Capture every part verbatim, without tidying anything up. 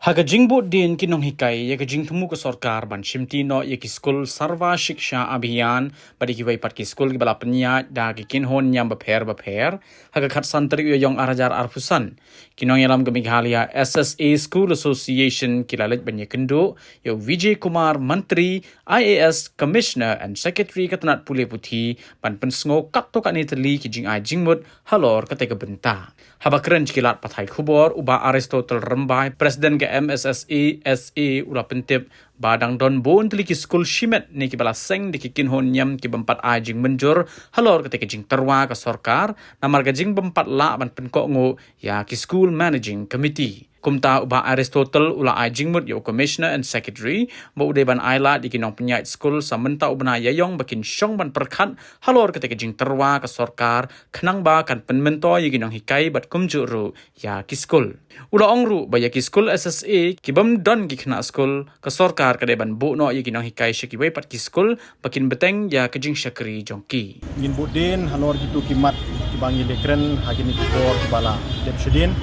Ha ka jingbud dien ki nonghikai ïa ka jingthmu ka sorkar ban shimti noh ïa ki skul Sarva Shiksha Abhiyan bad ïa kiwei pat ki skul kiba la pynïaid da ki kynhun niam bapher bapher ha ka khatsan tarik u Ïaïong arhajar arphew san, ki nongïalam ka Meghalaya S S A School Association ki la leit ban ïakynduh ïa u Vijay Kumar Mantri, I A S Commissioner and Secretary ka tnat pule puthi, ban pynsngew katto katne tylli ki jingai jingmut halor kata ka bynta. Haba kren sha ki lad pathai khubor, u Bah Aristotle Rymbai, President ka M S S A S A, u la pyntip ba dang don bun tylli ki skul shimet ne kiba la seng da ki kynhun niam ki bym pat ai jingmynjur halor kata ka jingtyrwa ka sorkar, namar ka jingbym pat lah ban pynkohnguh ïa ki School Managing Committee. Kumta u Bah Aristotle u la ai jingmut ïa u Commissioner and Secretary ba u dei ban ai lad ïa ki nongpynïaid skul sa mynta u bnai Ïaïong ba kin shong ban pyrkhat halor kata ka jingtyrwa ka sorkar, khnang ba kan pynmyntoi ïa ki nonghikai bad kumjuh ruh ïa ki skul. U la ong ruh ba ïa ki skul S S A ki bym don ki khynnah skul, ka sorkar ka dei ban buh noh ïa ki nonghikai sha kiwei pat ki skul ba kin bteng ïa ka jingshakri jong ki. Ngin buh dien halor kito ki mat kiba ngi leh kren ha kine ki por kiba la dep shadien,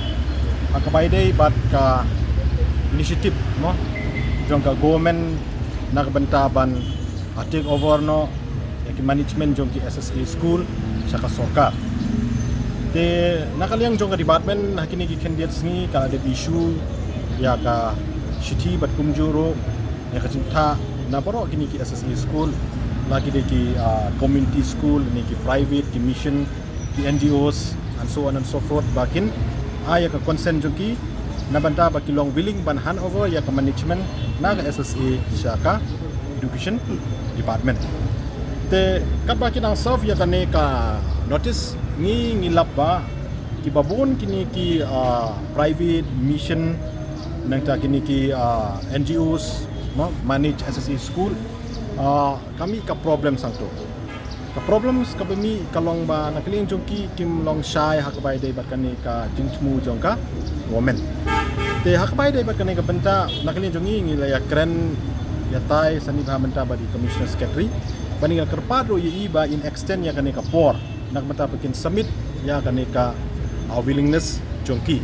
ha kaba ïadei bad ka initiative, mo, jong ka government na ka bynta ban, ah, take over noh ïa ki management jong ki S S A school sha ka sorkar. Te na ka liang jong ka department, ha kine ki khyndiat sngi ka la dep issue ïa ka shithi bad kumjuh ruh ïa ka jingthoh na baroh kine ki S S A school, la ki dei ki, ah, community school ne ki private, ki mission, ki N G Os, and so on and so forth, ba kin ai ïa ka consent jong ki na bynta ba ki long willing ban hand over ïa ka management na ka S S A sha ka education department. Te katba ki dang serve ïa kane ka notice, ngi ngi lap ba kiba bun kine ki, ah, private, mission, nangta kine ki, ah, N G Os, no, manage S S A school, ah, ka mih ka problem sangto. Ka problems kaba mih ka long ba na ka liang jong ki kim long shai ha kaba ïadei bad kane ka jingthmu jong ka government. Te ha kaba ïadei bad kane ka bynta, na ka liang jong ngi ngi la ïakren ïatai sani bha mynta bad i Commissioner Secretary, ba ngi la kyrpad ruh ïa i ba in extend ïa kane ka por na ka bynta ba kin submit ïa kane ka, ah, willingness jong ki.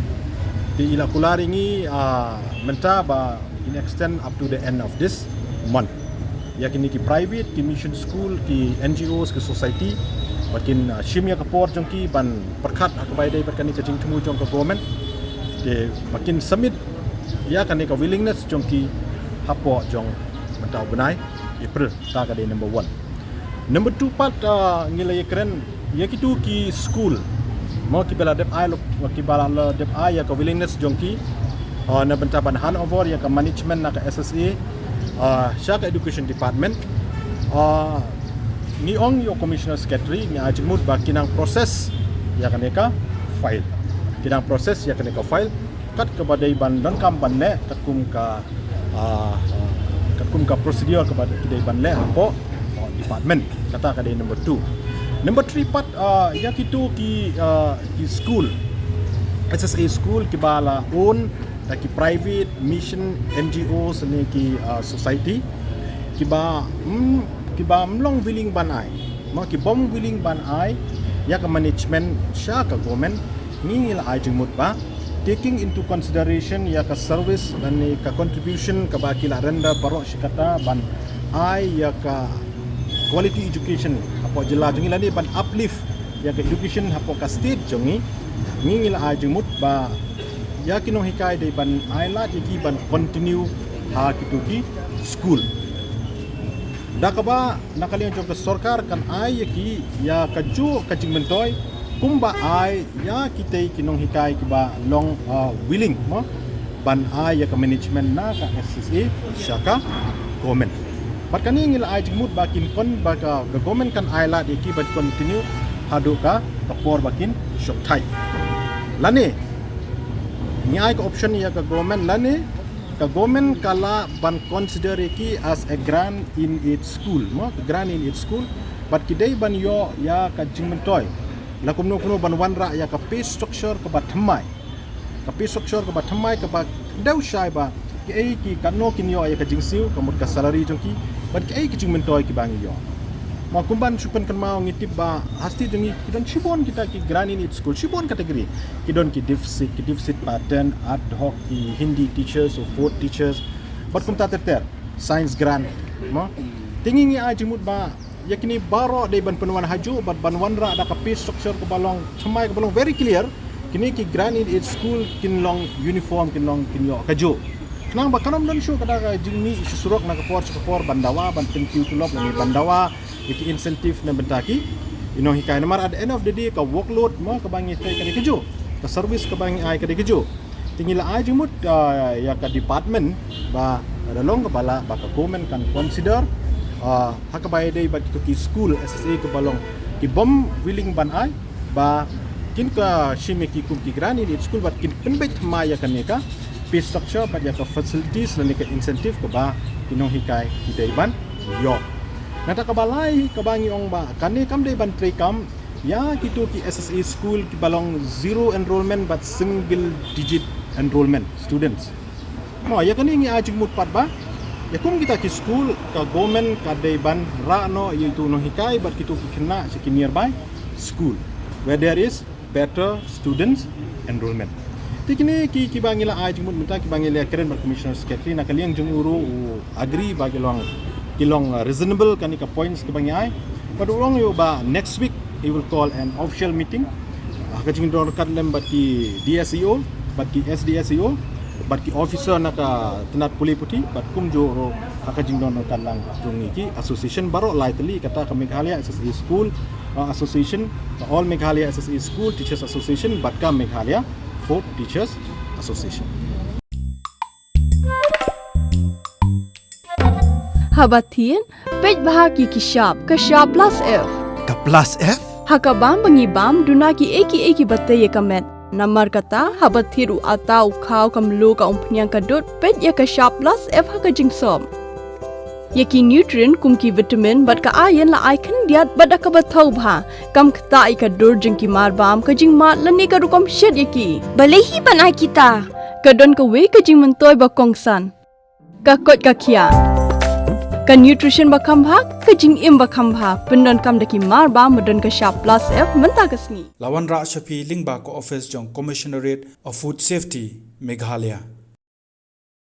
Te i la kular ïa ngi, ah, mynta ba in extend up to the end of this month. Ïa kine ki private, ki mission school, ki N G Os, ki society, ba kin, ah, shim ïa ka por jong ki ban pyrkhat ha kaba ïadei bad kane ka jingthmu jong ka government. Te ba kin submit ïa kane ka willingness jong ki hapoh jong mynta u bnai April. Ta ka dei number one. Number two pat, ah, ngi la ïakren ïa kito ki school, mo, kiba la dep ai, kiba la dep ai ïa ka willingness jong ki, ah, na bynta ban hand over ïa ka management na ka S S A, ah, sha ka education department. Ah, ngi ong ïa u Commissioner Secretary, ngi ai jingmut ba ki nang process ïa kane ka file. Ki nang process ïa kane ka file kat kaba dei ban donkam ban leh katkum ka, ah, katkum ka procedure kaba ki dei ban leh hapoh, ah, department. Kata ka dei number two. Number three pat, ah, ïa kito ki, ah, ki school, S S A school kiba la own da ki private, mission, N G Os ne ki, ah, society, kiba, mm, kiba ym long willing ban ai, mo, ki bym willing ban ai ïa ka management sha ka government, ngi ngi la ai jingmut ba, taking into consideration ïa ka service lane ka contribution kaba ki la render baroh shi katta ban ai ïa ka quality education hapoh jylla jong ngi lane ban uplift ïa ka education hapoh ka state jong ngi, ngi ngi la ai jingmut ba ïa ki nonghikai dei ban ai lad ïa ki ban continue ha kito ki school. Da kaba na ka liang jong ka sorkar kan ai ïa ki ïa kajuh ka jingmyntoi kumba ai ïa kitei ki nonghikai kiba long, ah, willing, mo, ban ai ïa ka management na ka S S A sha ka government. Bad kane ngi la ai jingmut ba kin kon, ba ka, ka government kan ai lad ïa ki ban continue haduh ka, ka por ba kin shong thait. Lane ngi ai ka option ïa ka government, lane ka government ka lah ban consider ïa ki as a grant in aid school, mo, grant in aid school, bad ki dei ban ïoh ïa ka jingmyntoi la kumno kumno ban wanrah ïa ka pay structure kaba thymmai. Ka pay structure kaba thymmai kaba dei shai ba kiei ki, katno kin ïoh ïa ka jingsiew, ka mut ka salary jong ki, bad kiei ki jingmyntoi kiba ngi ïoh. Ma kumban shu pynkynmaw ngi tip ba hasti jong ngi ki don shibun kita ki grant in aid school, shibun category. Ki don ki deficit, ki deficit pattern, ad hoc, ki Hindi teachers or fourth teachers. Bad kumta ter ter, science grant. Mo? Te ngi ngi ai jingmut ba ïa kine baroh dei ban pynwan hajuh, bad ban wanrah da ka pay structure kaba long thymmai, kaba long very clear. Kine ki grant in aid school kin long uniform, kin long, kin ïoh kajuh. Khnang ba kan ym don shuh kata ka jingmih shu surok na ka por sha ka por ban dawa, ban pynkiew tulop lane ban dawa ïa ki incentive na bynta ki nonghikai. Namar at the end of the day ka workload mo kaba ngi trei ka dei kajuh, ka service kaba ngi ai ka dei kajuh. Te ngi la ai jingmut, ah, ïa ka department ba lada long kaba lah ba ka government kan consider, ah, ha kaba ïadei bad kito ki school S S A kaba long ki bym willing ban ai, ba kin ka shim ïa ki kum ki grant in aid school bad kin pynbeit thymmai ïa kane ka pay structure bad ïa ka facilities lane ka incentive kaba ki nonghikai ki dei ban ïoh. Nangta kaba lai kaba ngi ong ba kane kam dei ban treikam ïa kito ki S S A school kiba long zero enrollment bad single digit enrollment students. Mo, ïa kane ngi ai jingmut pat ba ïa kum kita ki school ka government ka dei ban rah noh ïa itu nonghikai bad kito ki khynnah sha ki nearby school where there is better students enrollment. Te kine ki, kiba ngi la ai jingmut mynta, kiba ngi la kren bad Commissioner Secretary, na ka liang jong u ruh u agree ba ki long, ki long, uh, reasonable kane ka points kiba ngi ai. Bad u ong ïa u ba next week he will call an official meeting, uh, ha ka jingdon ryngkat lem bad ki D S E O bad ki S D S E O bad ki officer na ka tnat pule puthi bad kumjuh ruh ha ka jingdon ryngkat lang jong ngi ki association baroh lai tylli, kata ka Meghalaya S S A School, uh, Association, ka All Meghalaya S S A School Teachers Association bad ka Meghalaya Fourth Teachers Association. Haba thied, peit bha ïa ki shap, ka shap plus F. Ka plus F? Ha ka bam ba ngi bam, duna kiei kiei kiba tei ïa ka met. Namar kata, haba thied u atta, u khaw, ka mluh, ka umphniang, ka dud, peit ïa ka shap plus F ha ka jingsop. Ïa ki nutrient kum ki vitamin bad ka iron la ai khyndiat bad da kaba thaw bha. Kam ktah ïa ka dur jong ki marbam, ka jingmad lane ka rukom shet ïa ki. Balei hi ban ai kita? Ka don kawei ka jingmyntoi ba kongsan. Ka koit ka khiah. Ka nutrition ba kham bha, ka jingim ba kham bha. Pyndonkam da ki marbam ba don ka shap plus F mynta ka sngi. La wanrah sha phi lyngba ka office jong Commissionerate of Food Safety, Meghalaya.